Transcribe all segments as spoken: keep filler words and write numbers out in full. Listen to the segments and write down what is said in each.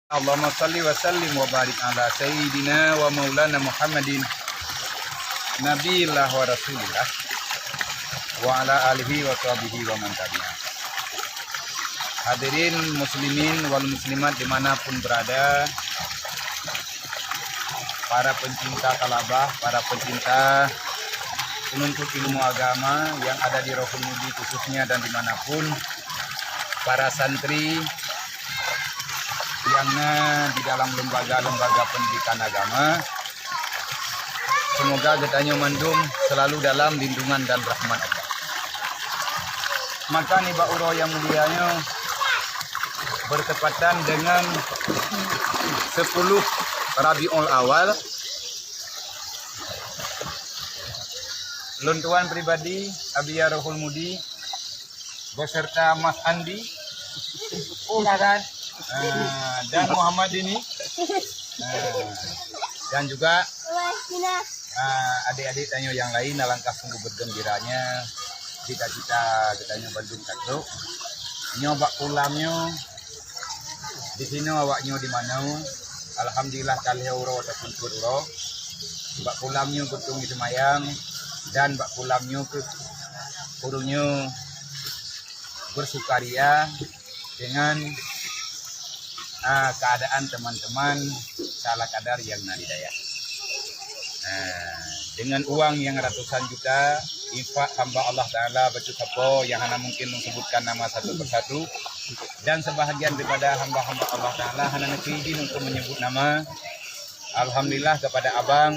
Allahumma shalli wa sallim wa barik ala sayyidina wa maulana Muhammadin nabiyillah wa rasulillah wa ala alihi wa sahbihi wa man tabi'ah. Hadirin muslimin wal muslimat dimanapun berada, para pencinta talabah, para pencinta penuntut ilmu agama yang ada di Rohul Mudi khususnya dan dimanapun, para santri yang na di dalam lembaga-lembaga pendidikan agama. Semoga geutanyoe mandum selalu dalam lindungan dan rahmat Allah. Maka nibak uroe nyang mulia nyoe, bertepatan dengan sepuluh Rabiul Awal, lôn tuan pribadi, Abiya Rohul Mudi, beserta Mas Andi, oh, kan? Ah, dan Muhammad Dini, ah, dan juga, ah, adik-adik tanyoe nyang lain, alangkah sungguh bergembiranya cita-cita geutanyoe bandum ka trok. Nyoe bak pulang nyoe, di sinoe awak nyoe di Manau, alhamdulillah, ka lhèe uroe ataupun peuet uroe. Bak pulang nyoe geutueng seumayang, dan bak pulang nyoe keuh ureueng nyoe bersukaria dengan, ah, keadaan teman-teman salah kadar yang na di dayah. Ah, dengan uang yang ratusan juta, infak hamba Allah Taala bacut sapo yang hana mungkin lôn sebutkan nama satu persatu, dan sebahagian daripada hamba-hamba Allah Taala hana neukeu izin untuk menyebut nama. Alhamdulillah kepada abang,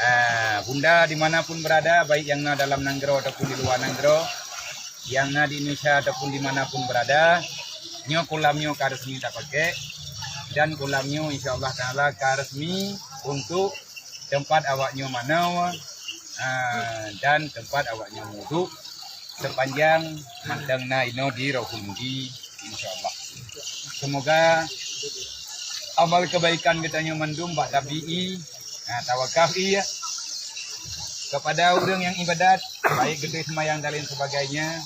ah, bunda dimanapun berada, baik yang na dalam nanggroe ataupun di luar nanggroe, yang na di Indonesia ataupun dimanapun berada, nyoe kulam nyoe ka resmi tapakék, dan kulam nyoe insya Allah Taala ka resmi untuk tempat awak nyoe manoe, ah, dan tempat awak nyoe muduk sepanjang mantong na inoe di Rohul Mudi, insya Allah. Semoga amal kebaikan geutanyoe mandum bak tabi ie, ah, tawakaf ie kepada ureueng nyang ibadat, baik geutanyoe seumayang dan lain sebagainya,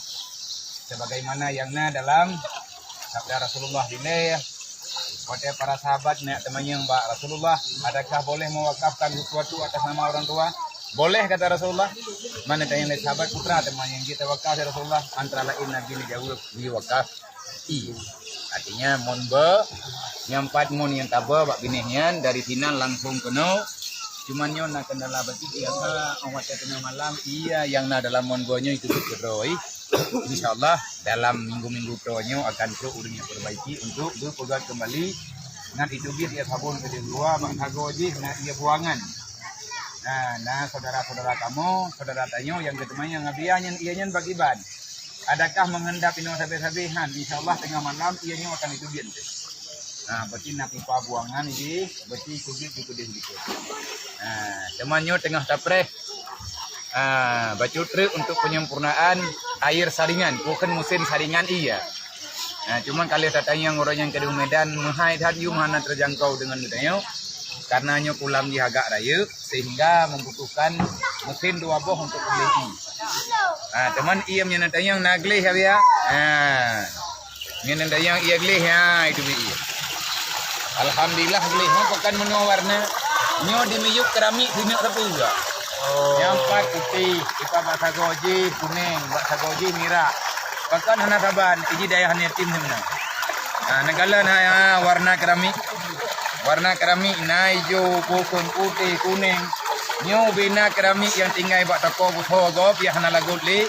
sebagaimana yang na dalam sabda Rasulullah dilèe, watèe para sahabat neuk teumanyong bak Rasulullah, "Adakah boleh mewakafkan sesuatu atas nama orang tua?" "Boleh," kata Rasulullah. Maka tanyong lé sahabat, "Peue teuma nyang jeuet tawakaf, ya Rasulullah?" Antara lain Nabi neujaweueb, "Bi wakaf ie." Artinya, mon beu, nyan pat mon nyang tabeu bak binéh nyan, dari sinan langsung keunoe. Cuman nyoe na kendala bacut, karena watèe teungoh malam, ie nyang na dalam mon beu nyoe itu beutôi. Insya Allah, dalam minggu-minggu keudroe nyoe akan trok ureueng nyang perbaiki untuk geupeugöt kembali ngon iteubiet ie sabon keudéh luwa bak sagoe jih na ie buangan. Nah, na saudara-saudara kamoe, saudara tanyoe nyang geuteumanyong ngon ie nyan, ie nyan bagi ban. Adakah menghendap inoe sabe-sabe? Han, insya Allah teungoh malam ie nyoe akan iteubiet. Nah, berarti na pipa buangan jih, berarti iteubiet di keudéh dikeue. Nah, teuma nyoe teungoh tapreh, ah, bacut treuk untuk penyempurnaan air saringan, bukon musim saringan ie. Nah, cuman ka lheueh tatanyong uroe nyan keudéh Medan, meuhai that yum hana terjangkau dengan geutanyoe, karena nyoe kulam jih agak rayeuk, sehingga membutuhkan mesin dua boh untuk pembeli ie. Ah, teuma ie nyan tatanyong na gleh, ya, ya. Ah. Nyan tatanyong ie gleh, ha, itu ie. Alhamdulillah, gleh nyoe pakon meunoe warna. Nyoe di miyueb keramik sineuk sapeue. Oh. Nyang pat putih, ipat bak sagoe jih kuneng, bak sagoe jih mirah. Pakon hana saban, iji dayah yatim sinan. Ha, neukalon hai, ha, warna keramik. Warna keramik na ijo, bukon, putih, kuneng. Nyoe bina keramik nyang tinggai bak toko beusoe gob nyang hana lagot lé.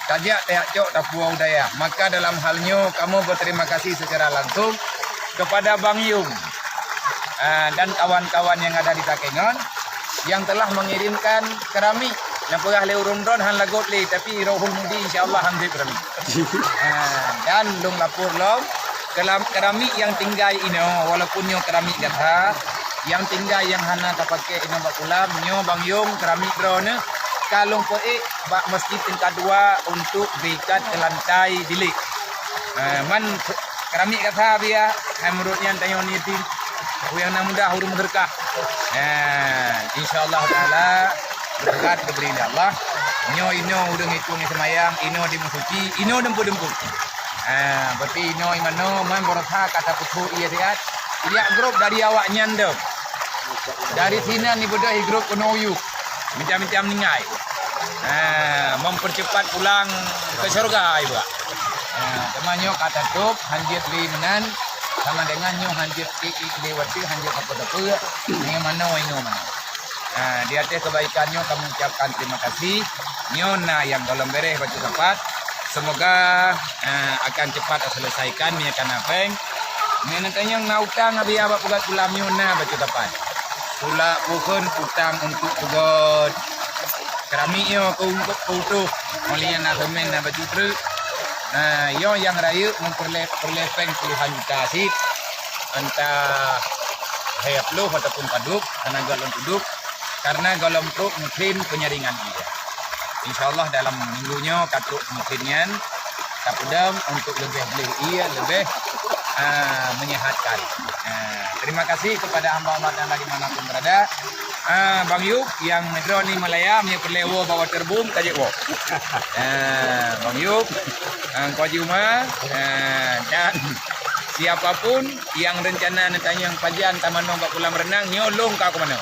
Tajak tajak cok tapuwoe u dayah. Maka dalam hal nyoe kamoe berterima kasih secara langsung kepada Bang Yung, ah, dan kawan-kawan yang ada di Takengon yang telah mengirimkan keramik. Nyang peugah lé ureueng droen han lagot lé, tapi Rohul Mudi insya Allah han jeuet keramik. Ah, dan lôn lapor lom, kelam-, keramik nyang tinggai inoe, walaupun nyoe keramik gata, nyang tinggai nyang hana tapakék inoe bak kulam, nyoe Bang Yung keramik droeneuh ka lôn peuék bak Masjid tingkat dua untuk beuikat keu lantai bilék. Ah, man keramik gata biya, hai meunurot nyan tanyoe niet, peue nyang na mudah ureueng meuseudeukah. Ah, insya Allah Taala, beureukat geubri lé Allah. Nyoe inoe ureueng itu ngon seumayang, inoe di meusuci, inoe deumpeu-deumpeu. Ah, berarti inoe manoe man beurasa ka tapeutrok ie siat. Yak grup dari awaknyan dong. Dari sinan ibeudôh grup keunoe u yup. Macam-macam ninggai. Ah, mempercepat pulang ke syurga ibu. Ah, teuma nyoe ka tatôb, hanjeuet lé meunan, sama dengan nyoe hanjeuet ék-ék lé watèe hanjeuet sapeue-sapeue, nyoe manoe, inoe manoe. Ah, di ateueh kebaikan nyoe kami ucapkan terima kasih. Nyoe na nyang gohlom beureh bacut sapat. Semoga, ah, akan cepat terselesaikan meunyoe ka na péng. Meunyoe tanyong na utang Abiya bak peugöt pulam nyoe na bacut sapat. Pula bukan utang untuk peugöt keramik nyoe keu untuk keu utoh. Mulia na semen na bacut treuk. Nah, nyoe nyang rayeuk meupeureulee, peureulee péng puluhan juta cit. Entah hai ploh ataupun padub, hana gohlom tuduk, karena gohlom trok musim penyaringan ie. Insya Allah dalam minggu nyoe ka trok musim nyan, tapeudong untuk leubeh bleh ie, leubeh, ah, menyehatkan. Ah, terima kasih kepada hamba Allah Taala di mana pun berada. Ah, Bang Yub, nyang droeneuh Malaya, meunyoe peureulée woe bak Waterboom, ka jeuet woe. Ah, Bang Yub, ah, Engkau Juma, ah, dan siapa pun nyang rencana neutanyong pajan tamanoe bak kolam renang, nyoe lôn ka kumanoe.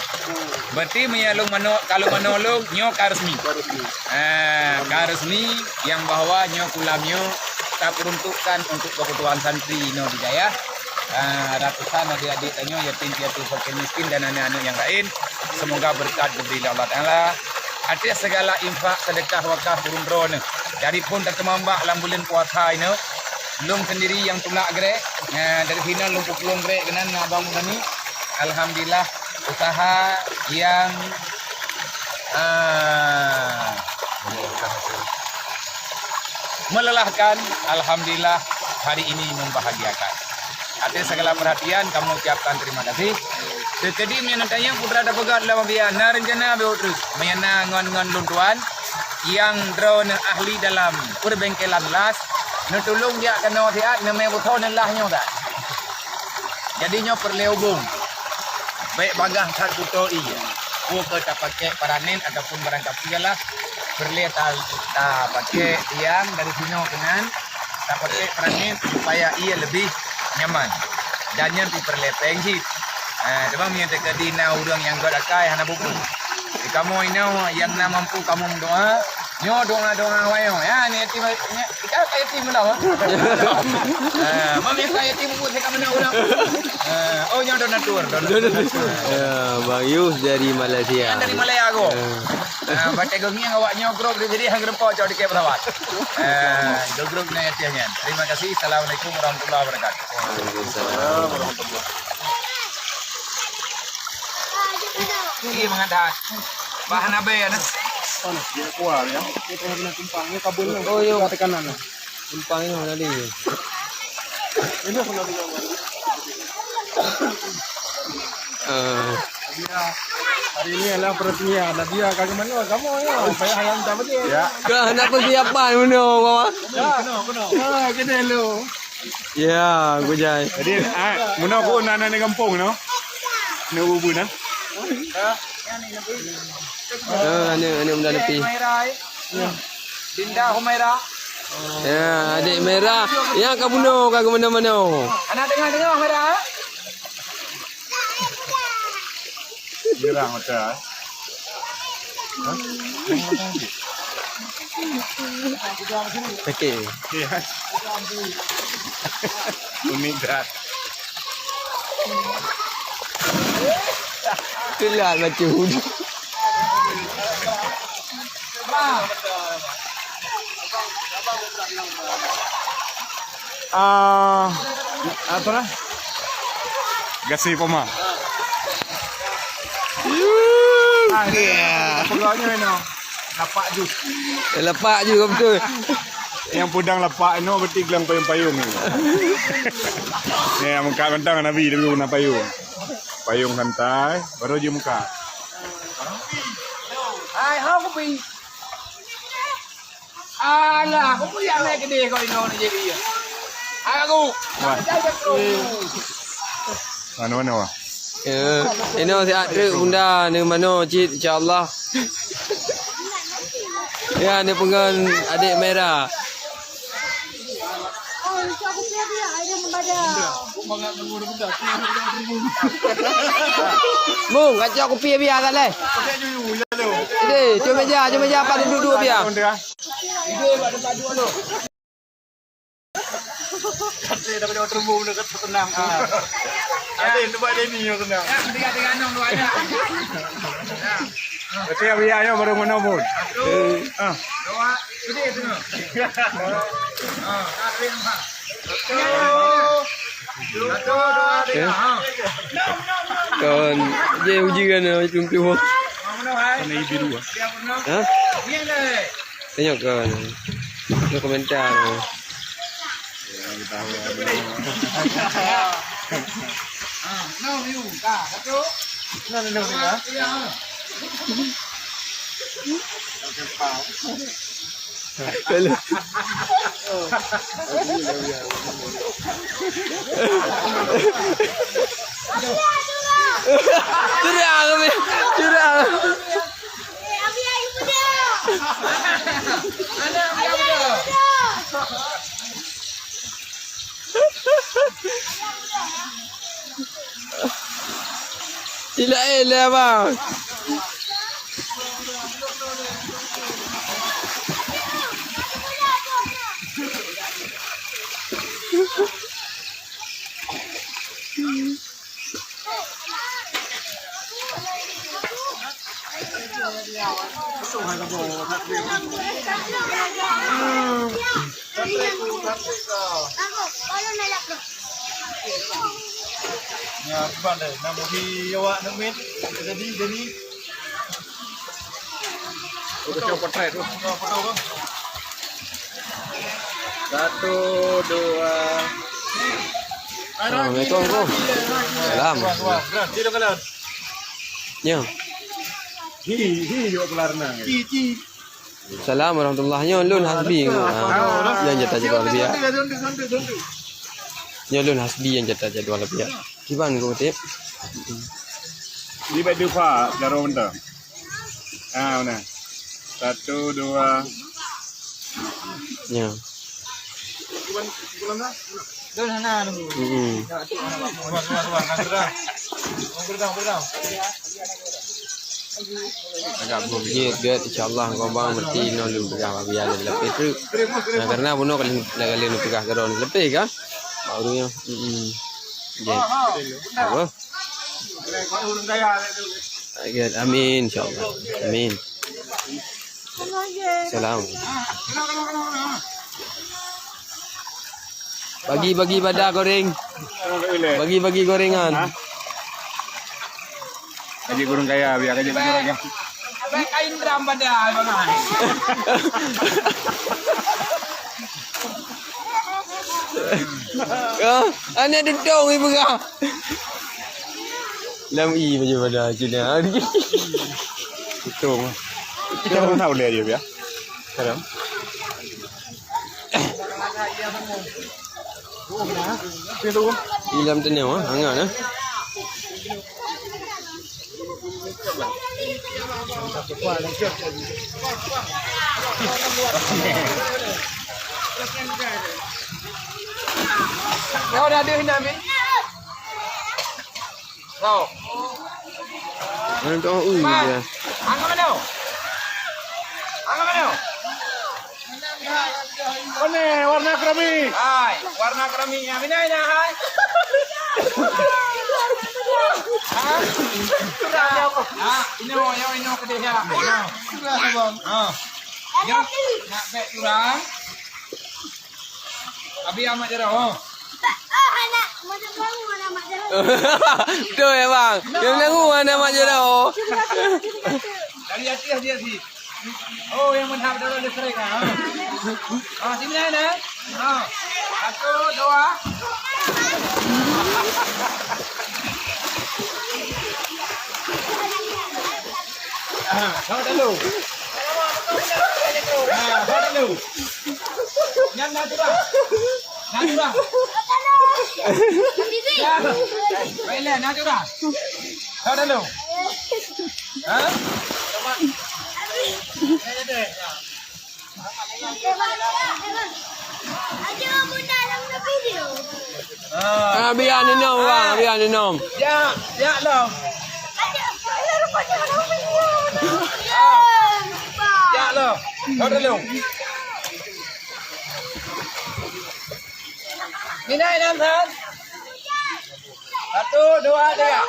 Berarti meunyoe lôn manoe, ka lôn manoe lôn, nyoe ka resmi. Ka resmi. Ah, ka resmi nyang bahwa nyoe kolam nyoe taperuntukkan untuk kebutuhan santri inoe di dayah. Ah, ratusan adik-adik tanyoe, yatim piatu, fakir miskin dan aneuk-aneuk nyang laén. Semoga berkat diberi oleh Allah Taala atas segala infak, sedekah, wakaf ureueng droeneuh. Dari phon tateumambak lam buleuen puasa inoe, lôn sendiri nyang tulak grek, eh, dari sinan lôn peupulang grek keunan ngon Abang Muzani. Alhamdulillah, usaha nyang, ah, melelahkan, alhamdulillah, hari ini membahagiakan. Atas segala perhatian, kami ucapkan terima kasih. Teukeudi meunyoe neutanyong peue teuma tapeugah lam Abiya, na rencana beutrek. Meunyoe na ngon, ngon lôn tuan, nyang droeneuh ahli dalam perbengkelan las, neutulông jak keunoe siat, neumé beusoe neulah nyoe that. Jadi nyoe peureulée ubông. Bék bagaih that kuto ie. Peue keu tapakék paranet ataupun barang kapeue lah, peureulée ta-, tapakék tiang dari sinoe keunan, tapakék paranet supaya ie leubeh nyaman. Dan nyan pih peureulée péng cit. Eh, teuma meunyoe teukeudi na ureueng nyang göt akai hana bubu. Di kamoe inoe nyang na mampu kamoe meudoa, nyoe doa-doa awai nyoe. Ya, ni yatim, ni, kita ka yatim belum, ha? Eh, mam ya ka yatim bubu saya ka mana ulang. Eh, oh, nyoe donatur, donatur. Ya, Bang Yus dari Malaysia. Yang dari Malaysia aku. Eh. Ah, batée geungieng awak nyoe grup di sini, han geureumpok cok dikit pesawat. Ah, grup-grup nyan tiang nyan. Terima kasih. Assalamualaikum warahmatullahi wabarakatuh. Waalaikumsalam. Iya, mangat that. Bahan abéh, nah. Panas, dia kuah, ya. Dia tengah kena tumpang. Ini kabel, oh, iya. Tekanan, nah. Simpang inoe tadi. Eh. Hari ini adalah peresmian. Nadia, kamu mana? Kamu ya, saya hayam tak betul. Ya. Kah nak persiapan mana, kawan? Ya. Ah, kena lu. Ya, aku jai. Jadi, ah, muna ku anak-anak di kampung, no? Nak bubu, nah? Eh, aneuk, aneuk muda leupie. Dinda Humaira. Ya, adik Mera. Ya, ka bunoe, ka kemana-mana. Anak tengah-tengah, Mera. Girang mata, eh? Hah? Okey. Okey, eh? Unik dah. Telat baca hudud. Ah, apa lah? Gasih Poma. Ah, ini apa? Pegawainya ini. Lapak ju. Eh, lapak ju, betul. Yang pudang lapak inoe berarti gelang payung-payung ni. Ni, yang muka bentang Nabi, tapi guna payung. Payung santai, baru je muka. Hai, hau kupi. Alah, aku pun yang naik gede kau inoe ni jadi. Aku. Wah. Mana-mana, wah. Ya, inoe siat treuk bunda ni mano cit, insya Allah. Ya, ni pengen adik Mera. Mung, kacok kupi biar tak leh. Deh, cuma meja, cuma meja apa duduk-duduk biar. Kata dah kena terbuka dah kata tenang. Ah. Ada yang tempat dia ni yang tenang. Ya, tiga tiga enam dua ada. Kata yang biar yang baru mana pun. Ah. Dua, jadi itu. Ah, ada yang empat. Satu, dua, tiga. Ha. Kon je uji kan macam tu. Mana hai? Kena ibu dua. Ha? Ni dah. Tengok kan. Ada komentar. Kalau Curang kami. Curang. Tidak elok bang. Ya, cuba deh. Nama di awak nak main? Jadi, jadi. Foto, potret tu. Foto, foto tu. Satu, dua. Assalamualaikum, Bro. Salam. Wah, wah. Nah, sini ke dalam. Ya. Hi, hi, yuk kelar nang. Hi, hi. Salam warahmatullah. Nyoe lôn Hasbi. Ah, nyang jata jadual biak. Nyoe lôn Hasbi nyang jata jadual biak. Kiban keu Tip. Di bak dupa, jaroe mantong. Ah, mana? Satu, dua. Ya. Dun hana nunggu. Hmm. Luar, luar, luar. Nang geudang. Nang geudang, geudang. Agak bujit gét, insya Allah kau bang berarti nol lu peugah bagi ada lebih tu. Nah, karena bunoe kali nak kali lu peugah ke orang lebih kan? Baru nya. Hmm. Gét. Apa? Gét. Amin insya Allah. Amin. Salam. Bagi-bagi pada goreng. Bagi-bagi gorengan. Ha? Gaji gurung kaya, biar gaji gurung kaya. Abang kain drum pada abang. Ah, anak dudong ibu kah? Lam i baju pada Cina. Dudong. Kita orang nak boleh aja ya. Salam. Ilam teneu ah, hangat ah. Kau dah ada nak ambil? Kau. Mana tu? Ui, ya. Angkat mana? Angkat mana? Mana warna kerami? Hai, warna kerami nya bina ina hai. Ha? Ha, ino, yo ino kedeh ya. Ino. Ha. Yo, nak bek kurang. Abi amat jarah, oh. Betul ya bang. Dia bilang, "Oh, anak mak jarah, oh." Dari atas dia sih. Oh, yang menghap dalam listrik ah. Ah, sini dah, dah. Ah. Satu, dua. Ah, kau dulu. Ah, kau dulu. Nyan dah curah. Dah curah. Ya. Baiklah, dah curah. Kau dulu. Ha? Aduh, bunda dalam video. Ah, biar ni nom, bang, biar ni nom. Ya, ya, long. Ya, long. Kau dah long. Minai, Nam, San. Satu, dua, tiga.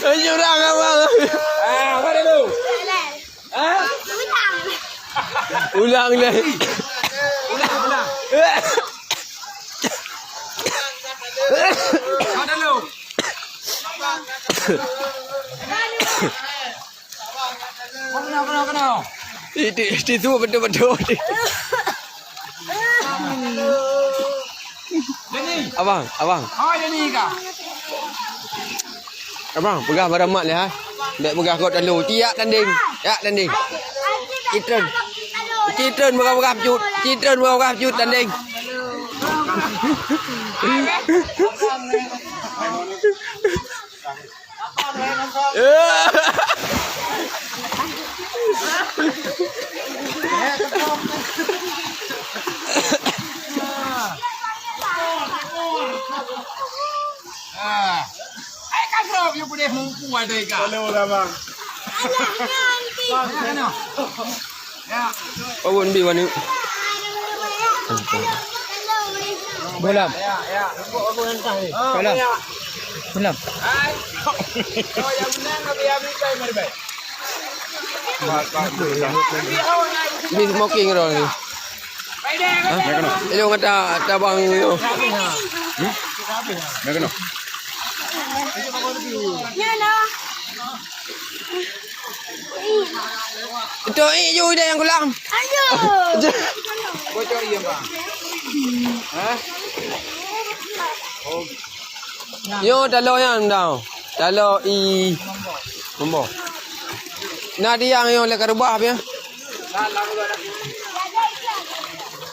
Curang abang. Ah, apa dulu? Ah? Ulang deh. Ulang, ulang. Apa dulu? Kena, kena, kena. Ti-, ti-, tisu betul-betul. Dani. Abang, abang. Oh, Dani ka. Abang, peugah barang mak leh, ha. Bèk peugah kot lalu. Tiak tanding. Tiak tanding. Citron. Citron peugah-peugah cut. Citron peugah-peugah cut tanding. Ah. Hai, ka grok, yue pudeh mungku ada ikan. Halo lah, Bang. Alah, nanti. Bang, sana. Ya. Oh, won bi wani. Bolam. Ya, ya. Bolam. Bolam. Hai. Oh, yang menang, habis-habis, baik, baik, baik. Bi smoking dah ni. Hah? Ilong ata, ata bang tu. Hmm? Yang kena. Itu, eh, you dah yang kulang. Aduh. Bocor iya, Bang. Hah? Oh. Yo, talo nyan dah. Talo i Mambo. Na tiang yo lé ka reubah pih.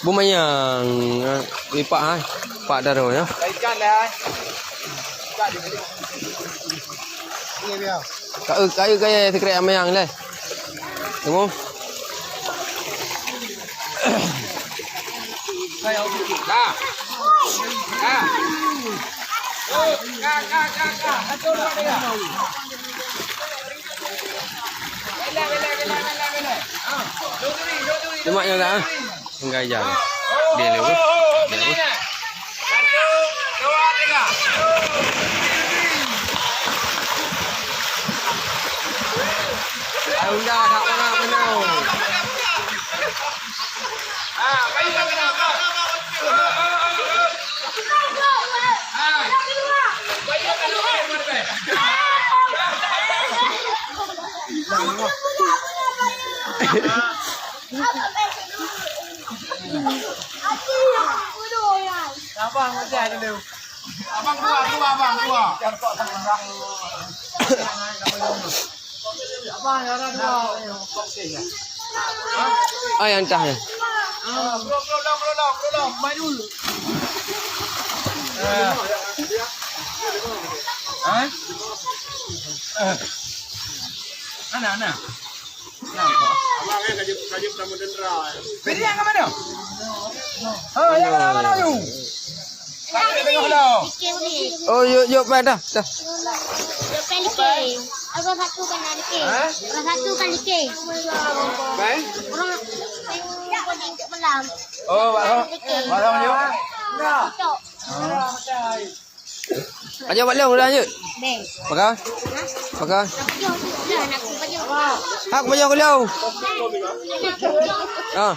Bumayang, eh, ipak, eh. Pak Daro, ya. Ikan dah, eh. Ikan di sini. Ini dia. Ka eu, ka eu gaya sikrek amayang lé. Tunggu. Ka. Ka. Ka, ka, ka, ka. Satu, dua, tiga. Bela, bela, bela, bela, bela. Ha. Dua duri, dua duri, dua duri. Lemak nyoe lah, ha. Tinggai jam. Dia lewat. Dia lewat. Satu, dua, tiga. Honda tak pernah menang. Ah, bayu tak kena apa? Ah, bayu tak kena apa? Abang macam ada tu. Abang dua, dua, abang dua. Abang ada dua. Ah, yang tah ya. Ah, belum, belum, belum, belum, belum. Mai dulu. Eh. Eh? Eh. Ana, ana. Abang, eh, ka jeuet, ka jeuet tamu dendera, eh. Pilihan ke mana? Ha, yang mana, mana, you? Tengok dah. Oh, yuk, yuk, pai dah, dah. Yuk, pai like. Orang satu kan like. Ha? Orang satu kan like. Pai? Orang yang malam. Oh, malam. Like. Malam, yuk. Tok. Ha. Aja bak lôn udah, Jut. Beh. Pakai? Ha? Pakai? Nak pajoh tu, dah, nak aku pajoh. Ha, aku pajoh ke lôn. Ha.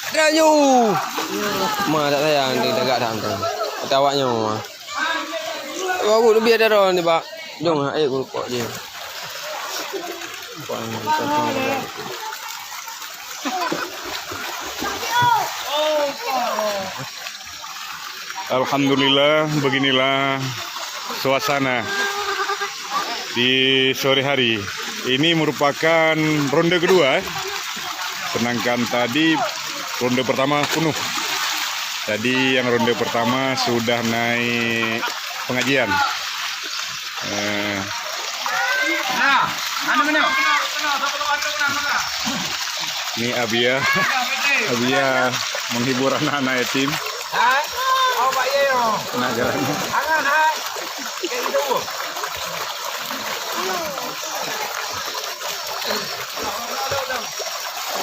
Rayu. Ma tak sayang dia tagak dah tu. Kata awak nyoe. Baru lebih ada ron ni, Pak. Dong, air kurukok dia. Alhamdulillah, beginilah suasana di sore hari. Ini merupakan ronde kedua, eh. Sedangkan tadi ronde pertama penuh. Jadi yang ronde pertama sudah naik pengajian. Eh, Nah, mana mana? Ini Abia. Abia menghibur anak-anak yatim. Hai. Oh, Pak Ye. Nak jalan. Angan hai. Kayak gitu.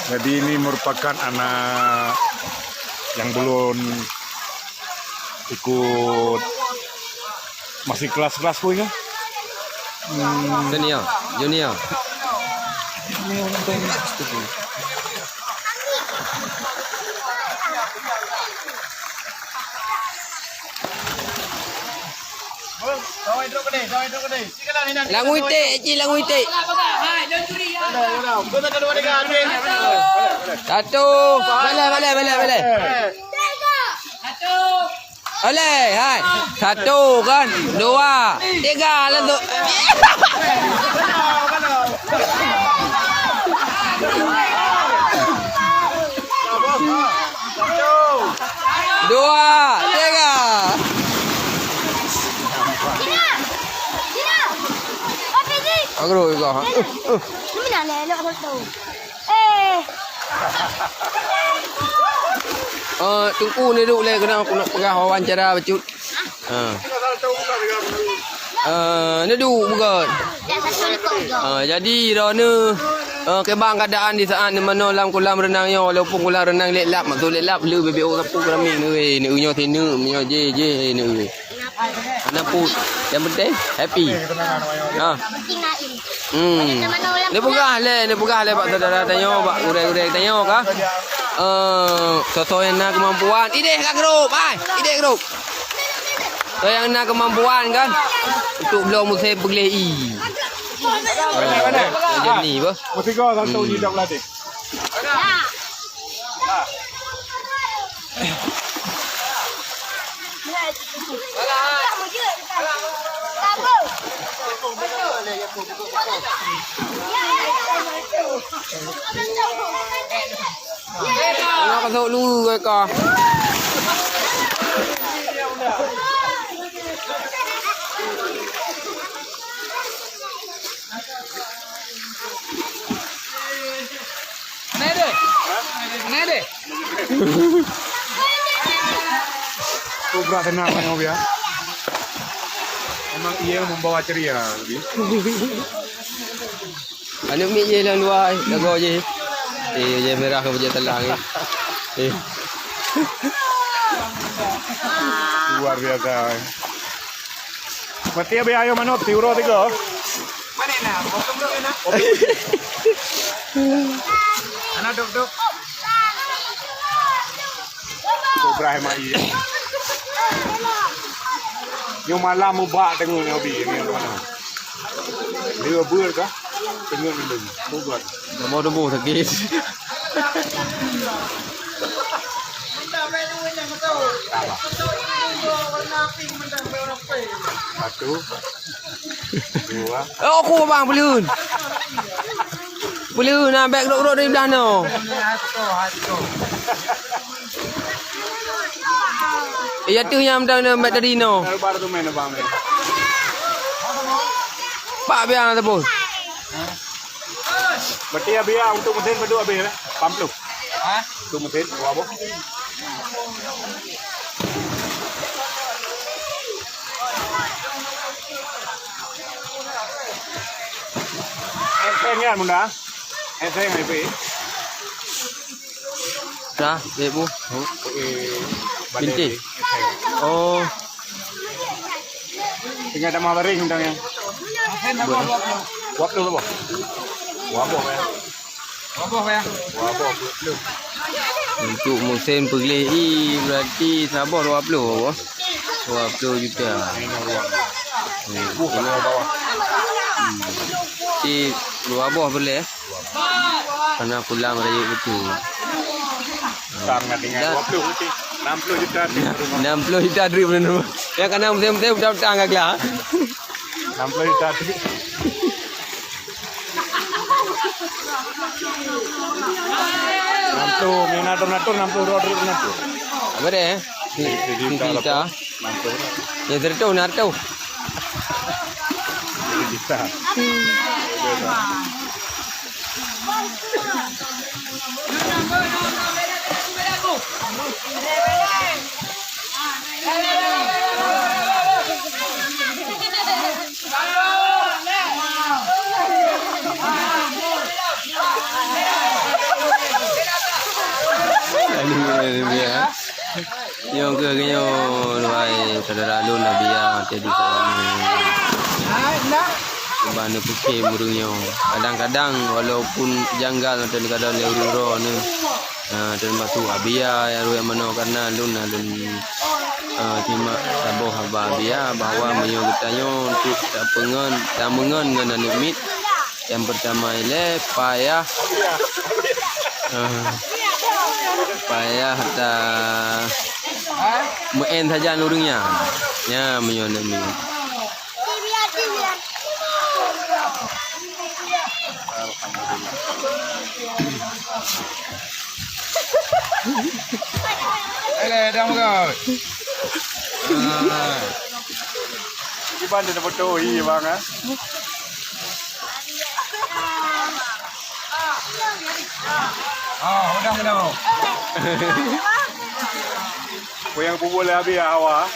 Jadi ini merupakan anak yang belum ikut, masih kelas-kelas pun ya. Hmm. Senior, junior. Langui tek, Eci, langui tek. Satu. Balai, balai, balai, balai. Oleh, hai. Satu kan, dua, tiga langsung. Dua, tiga. Agro juga. Eh. Eh, Teungku ni duk lé keuneuk, keuneuk peugah wawancara bacut. Ha. Eh, ni duk bukan. Ha, jadi droeneuh, eh, keuban keadaan di saat ni manoe lam kolam renang nyoe, walaupun kolam renang lé lap, maksud lé lap, le bebek orang sapu keramik ni, ni nyoe sini, nyoe je, je, ni. Hana pun. Yang penting happy. Ha. Hmm. Neupeugah lé, neupeugah lé bak syedara tanyoe, bak gurée-gurée tanyoe ka. Eh, soe-soe nyang na keumampuan, idéh ka grup, ai, idéh grup. Soe nyang na keumampuan kan untuk bloe musém peugleh ie. Eh, jadi ni bah. Meusigoe satu jidong latih. Alah, ka sôk lu, ka. Mana dia? Mana dia? Kobra tenang, Bang Obia. Memang ia membawa ceria, Bi. Aneuk miet jih lam luwa, eh, lagoe jih. Eh, jih merah ke bajèe talang, eh. Eh. Luar biasa, eh. Berarti habis ayo manok, siuroe tiga. Mana nak? Potong dulu, nak. Anak dok-dok. Ibrahim Ayi. Nyoe malam mubak teungoh nyoe bi, nyoe mana? Dia ber kah? Teungoh ni. Bukan. Nama tubuh sakit. Tambah. Satu. Dua. Oh, aku bang, belun. Belun, nah, bèk rot-rot dari belah no. Iya tu yang dah, dah bèk dari no. Baru tu main abang ni. Pak biar ataupun. Berarti ya biar untuk mesin berdua habis ya? Lapan puluh. Ha? Untuk mesin dua boh. Enteng kan, Bunda? Enteng, Ibu? Dah, Ibu. Eh, Binti. Enteng. Oh. Tinggal tambah baring, Bunda, ya. Dua puluh, apa? Dua puluh, ya. Dua puluh, ya. Untuk musim peugleh ie berarti saboh dua puluh, apa? Dua puluh juta. Hmm. Hmm. Di dua boh boleh. Karena pulang rayeuk betul. Sekarang tinggal dua puluh, enam puluh juta. Enam puluh juta dari mana? Ya, karena musim-musim utang-utang agak lah. Enam puluh juta. Tu, yang natur-natur enam puluh dua ribu natur. Apa dia, eh? Sejuta. Sejuta. Enam puluh. Ya, seratus, enam ratus. Sejuta. Nyoe keuh nyoe, wahai syedara lôn, Abia, jadi seorang cuba neupike ureueng nyoe. Kadang-kadang walaupun janggal, kadang-kadang lé ureueng droe nyoe. Ah, teumasuk Abia nyang rhot manoe, karena lôn na lôn, ah, simak saboh haba Abia bahwa meunyoe geutanyoe untuk tapeungon, tameungon ngon aneuk miet, nyang peurtama ilée payah, ah, payah ta meu'en sajan ureueng nyan. Nyan meunyoe aneuk miet. Alhamdulillah. Alah, dah meugaut. Ah. Kiban dia dapat tohi, bang, ah. Ah, udah, udah. Kuyang pubul habis hawa.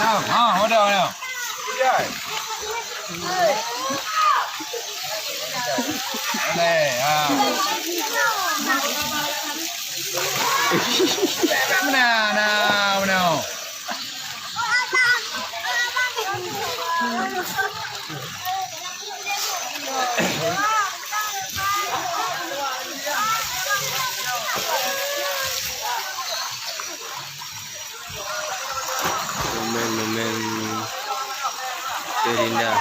Nah, ha, udah, udah. Boleh, ha. Nah, nah, nah. Momen-momen terindah.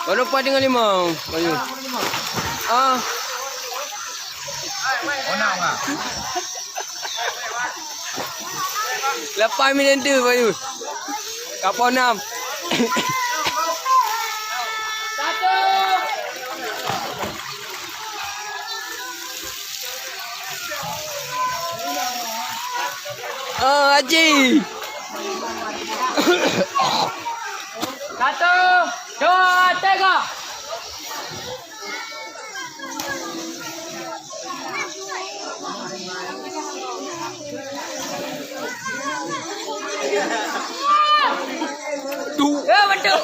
Baru empat dengan lima, Bayu. Ah. Lapan minit tu, Bayu. Kapal enam. Oh, Haji. Satu, dua, tiga. Tu. Ya, betul.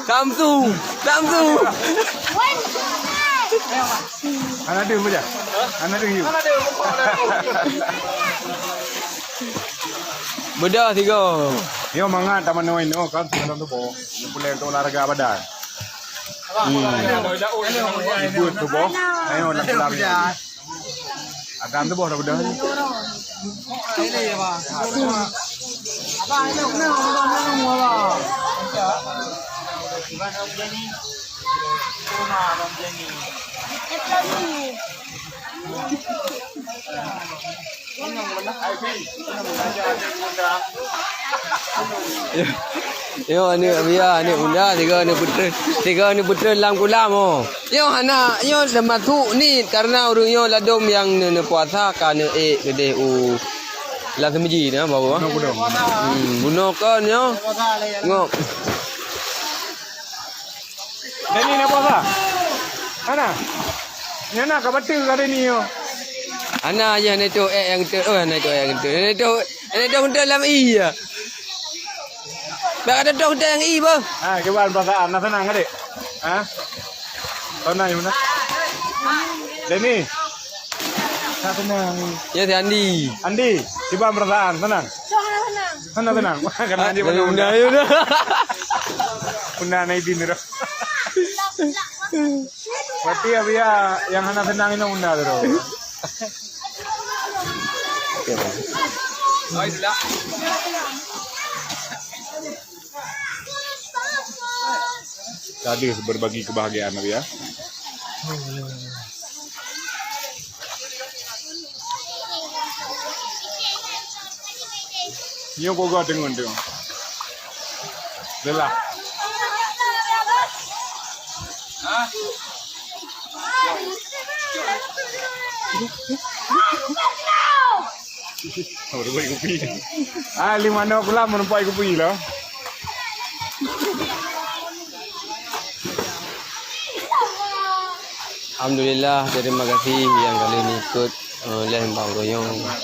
Samsu, Samsu. Hana deuh beudah. Hana deuh yuk. Beudah tiga. Yo mangat taman noe no kan, taman tuboh. Yang boleh untuk olahraga badan. Hmm. Ibu tuboh. Ayo nak pulang. Akan tu boh dah bedah. Yo, aneuk Abia, aneuk bunda, tiga aneuk putra, tiga aneuk putra lam kulam, oh. Nyoe hana, nyoe teumasuk niet, karena ureueng nyoe ladom nyang ne-, neupuasa ka neuék keudeh u lam seumeujih na, baru, ah. Hmm, bunoe kon nyoe. Ngok. Dani na puasa? Hana? Nyoe na ka bateue ka Dani nyoe. Hana, nyoe hana itoh ék nyang itoh, oh, hana itoh ék nyang itoh. Hana itoh, hana itoh lam ie. Bak ka itoh nyang ie, bah. Ha, kiban perasaan, na seunang, adik? Ha? Seunang, Yuna? Deni? Na seunang. Ya, si Andi. Andi, kiban perasaan, seunang? Seunang, seunang. Seunang, seunang. Karena dia mana Unda, Unda? Ya, Unda. Unda na idin dah. Berarti Abiya nyang hana seunang inong unda tu. Tadi berbagi kebahagiaan Abiya. Nyoe bogoe deungon tu. Lelah. Oh, dia buat kopi. Ah, lima enam pula menumpuk kopi lah. Alhamdulillah, terima kasih nyang ka lheueh ikot, eh, lé Bang Goyong. Eh.